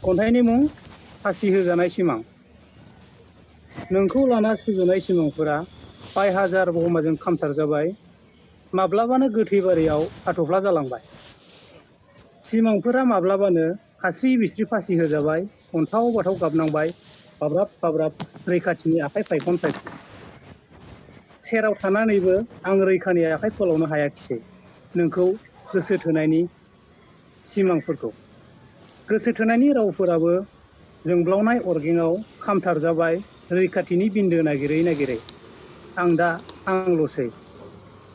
खन्थाइनि मुं फासि होजानाय सिमां। नोंखौ लाना सुजुनाय सिमांफोरा बाय हाजार बहमाजों खामथार जाबाय, माब्लाबानो गोथै बारियाव हाथफ्ला जालांबाय। सिमांफोरा माब्लाबानो खास्रि बिस्रि फासि होजाबाय, अन्थाव बाथाव गाबनांबाय बाब्राब बाब्राब रैखाथिनि आखाइ फायखन फायखन। सेराव थानानैबो आं रैखानि आखाइ फोलावनो हायाखिसै नोंखौ गोसो थोनायनि सिमांफोरखौ। गोसो थोनायनि रावफोराबो जोंब्लावनाय अरगेंआव खामथार जाबाय, रैखाथिनि बिन्दो नागिरै नागिरै। आं दा आंल'सै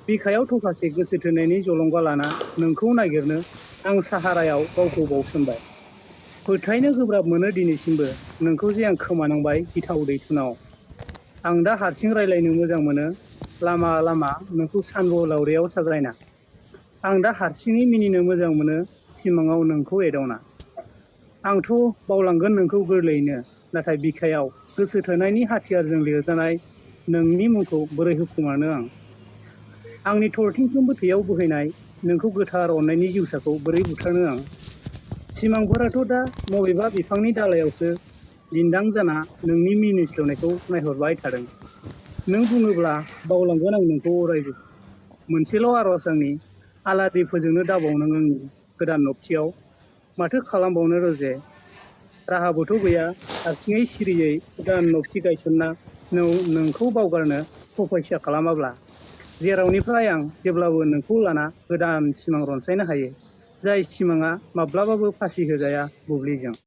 बिखायाव थखासे गोसो थोनायनि जलंगा लाना नोंखौ नागिरनो आं साहारायाव गावखौ बावसोमबाय। फोथायनो गोब्राब मोनो दिनैसिमबो नोंखौ जे आं खोमानांबाय गिथाव दैथुनाव। आं दा हारसिं रायज्लायनो मोजां मोनो लामा लामा नोंखौ सानबोलावरियाव साजायना। आं दा हारसिङै मिनिनो मोजां मोनो सिमाङाव नोंखौ एदावना। आंथ' बावलांगोन नोंखौ गोरलैयैनो, नाथाय बिखायाव गोसो थोनायनि हाथियारजों लिरजानाय नोंनि मुंखौ बोरै हुखुमानो आं। आंनि थरथिंफ्रोमबो थैयाव बोहैनाय नोंखौ गोथार अननायनि जिउसाखौ बोरै बुथारनो आं। सिमांफोराथ' दा मबेबा बिफांनि दालायावसो दिन्दां जाना नोंनि मिनिस्लुनायखौ नायहरबाय थादों। नों बुङोब्ला बावलांगोन आं नोंखौ अरायबो। मोनसेल' आरज आंनि, आलारि फोजोंनो दाबाव नों आंनि गोदान नबथियाव। माथो खालामबावनो रजे, राहाबोथ' गैया हारसिङै सिरियै गोदान नबथि गायसनना नोंखौ बावगारनो तपस्या खालामाब्ला। जेरावनिफ्राय आं जेब्लाबो नोंखौ लाना गोदान सिमां रनसायनो हायो, जाय सिमाङा माब्लाबाबो फासि होजाया बुब्लिजों।